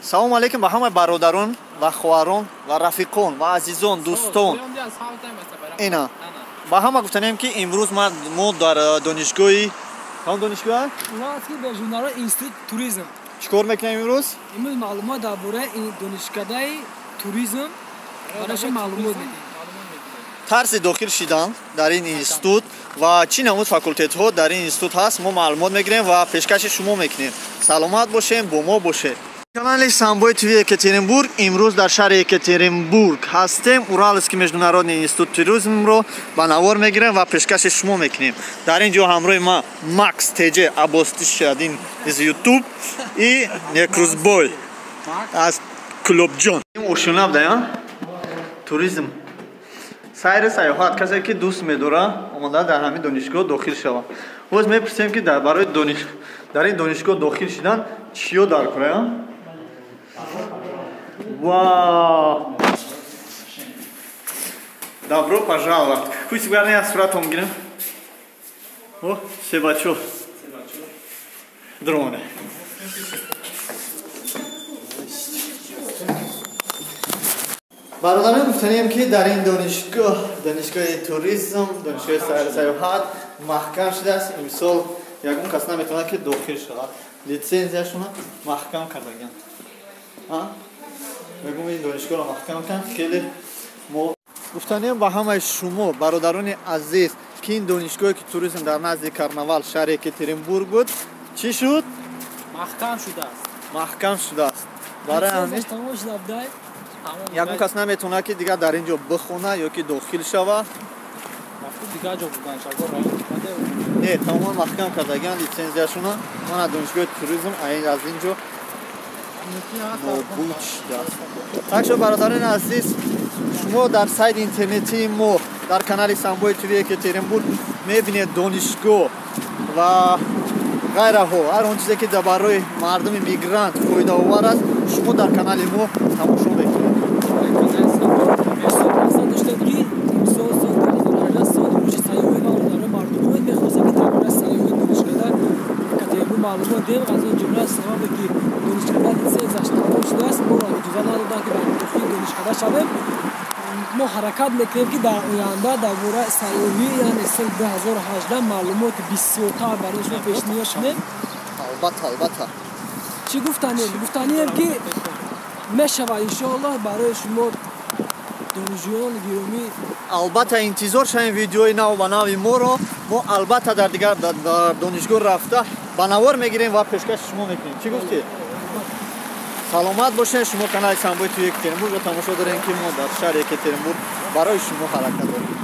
Салом алейкум ба ҳама бародарон ва хоҳарон ва рафиқон ва азизон, дӯстон. Ина ба ҳама гуфтанем, ки имрӯз мо дар донишгоҳи кадом донишгоҳ? Уральский международный институт туризм. Чӣ кор мекунем имрӯз? Имрӯз маълумот дар бораи донишкадаи туризм барои шумо маълумот медиҳем. Тарзи дохил шидан дар ин институт ва чӣ намуд факултетҳо дар ин институт ҳаст, мо маълумот мегирем ва пешкаши шумо мекунем. Саломат бошем, бо мо бошед. Канали Самбой ТВ Екатеринбург. Имрӯз дар шаҳри Екатеринбург ҳастем. Уральский международный институт туризмро ба навор мегирем ва пешкаши шумо мекунем. Дар ин ҷо ҳамроҳи ма Макс ТЖ Абостишадин из Ютуб и Некрузбой аз Клубҷон. Ошунаб да туризм, сайри сайёҳат, касе ки дӯст медора, омода дар ҳамин донишгоҳ дохил шавад. Боз мепурсем, ки барои дар ин донишгоҳ дохил шидан чиё дар кора. Вау! Добро пожаловать! Пусть гарни суратом гирем. О, себачо. Дроне. Бародарон, гуфтанем, ки дар ин донишгоҳ, донишгоҳи туризм, донишгоҳи сайру сайёҳат маҳкам шудааст. Имсол ягон кас наметавонад, ки дохил шавад. Литсензияшона маҳкам кардагианд. Мегӯм, ин донишгоҳро маҳкам кард. Хеле мо гуфтанем ба ҳамаи шумо, бародарони азиз, ки ин донишгоҳе, ки туризм дар назди Карнавал, шаҳри Екатеринбург буд, чӣ шуд? Маҳкам шудааст. Маҳкам шудааст. Барои ҳамин ягон кас наметавонад, ки дигар дар ин ҷо бихона ё ки дохил шавад. Не, тамоман маҳкам кардагианд литсензияшона. Мана донишгоҳи туризм аз ин ҷо нобуд шудааст. Так шо, бародарони азиз, шумо дар сайти интернетии мо, дар канали Самбои ТВ Екатеринбург мебинед донишгоҳ ва ғайраҳо, ҳар он чизе, ки барои мардуми мигрант фоидаовар аст, шумо дар канали мо тамошо мекунед. Доштед, ки имсол соли 2018 соли рушди сайёҳӣ ва барои мардумҳо мехостем, ки дар бораи сайёҳии донишкада Екатеринбург маълумот диҳем. Аз он ҷумла сабабе, ки донишкада литсензияш тамом шудааст, моро иҷоза надоданд, ки дар дохили донишкада шавем. Мо ҳаракат мекунем, ки дар оянда дар бораи сайёҳӣ, яъне соли 2018, маълумоти бисёртар барои шумо пешниҳод кунем. Албатта, албатта. Чӣ гуфтанем? Гуфтанием, ки мешавад, иншоаллоҳ, барои шумо, донишҷӯёни гиромӣ. Албатта, интизор шавем видеои нав ба нави моро. Мо албатта дар дигар дар донишгоҳ рафта, ба навор мегирем ва пешкаши шумо мекунем. Чӣ гуфтӣ? Саломат бошед. Шумо канали Самбои ТВ Екатеринбургро тамошо дорем, ки мо дар шаҳри Екатеринбург барои шумо ҳаракат дорем.